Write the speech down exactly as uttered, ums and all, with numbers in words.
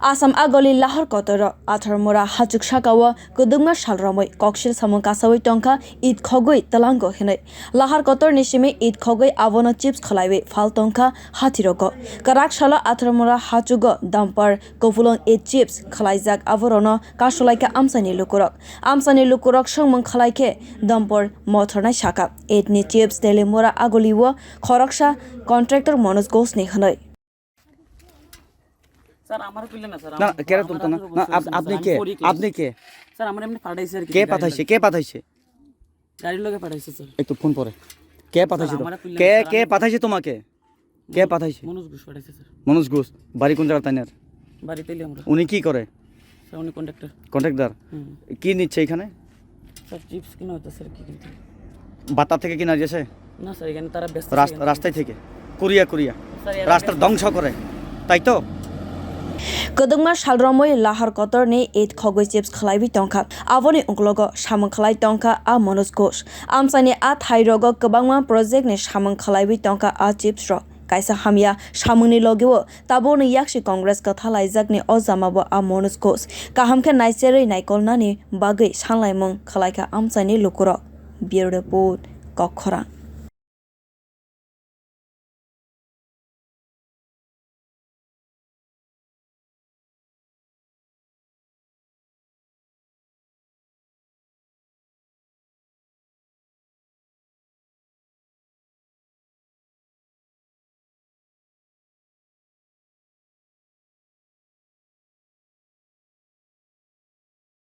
Assam agoli Lahar kotoro Atharmura hachuk sakao kwdwkma sal romwi koksil samung kasawi tongkha Eid khogwi twlango hinwi. Lahar kotorni simi Eid khogwi abono chips khwlaiwi phal tongkha hathirogo. Kwrak salo Atharmura hachugo dumper kupulung Eid chips khwlaijak, aborokno kasulaikha amchaini lukurok. Amchaini lukurok swngmung khwlaikhe dumper mothornai sakha Eid ni chips Telimura agolio khoroksa contractor Manoj Ghoshni hinwi. Sir আমার কইলে না স্যার। না না, কেরা তুলতো না না। আপ- আপনি কে? আপনি কে? স্যার আমার এমনি পাঠাইছে আর কি। কে পাঠাইছে? কে পাঠাইছে? গাড়ির লগে পাঠাইছে স্যার। একটু ফোন পরে। কে পাঠাইছে স্যার, তো? আমার কইলে কে না, স্যার, কে আমি- পাঠাইছে তোমাকে? কে পাঠাইছে? মনোজ ঘোষ পাঠাইছে স্যার। মনোজ ঘোষ। বাড়ি কোন জায়গায় তাইনার? বাড়িতে এলে আমরা। উনি কি করে? স্যার উনি কন্ট্রাক্টর। কন্ট্রাক্টদার। হুম। কি নিচ্ছে এখানে? স্যার চিপস কিনা হতো স্যার কি কিনতে? বাতা থেকে কিনা যাচ্ছে? না স্যার এখানে তারা ব্যস্ত। রাস্তা রাস্তায় থেকে? কুরিয়া কুরিয়া। স্যার এরা রাস্তার ধ্বংস করে, তাই তো? Kwdwkma sal romwi Lahar kotorni Eid khogwi chips khwlaiwi tongkha. Aboni uklogo samung khwlai tongkha a Manoj Ghosh. Amchaini a thairogo kwbangma project ni samung khwlaiwi tongkha a chips rok. Kaisa hamya samungni logio tabukni yaksi Congress kwthalaijakni o jamabo a Manoj Ghosh kaham khe naicherwi naikolnani bagwi sanlaimung khwlaikha amchaini lukurok. Bureau Report, Kokkhorang.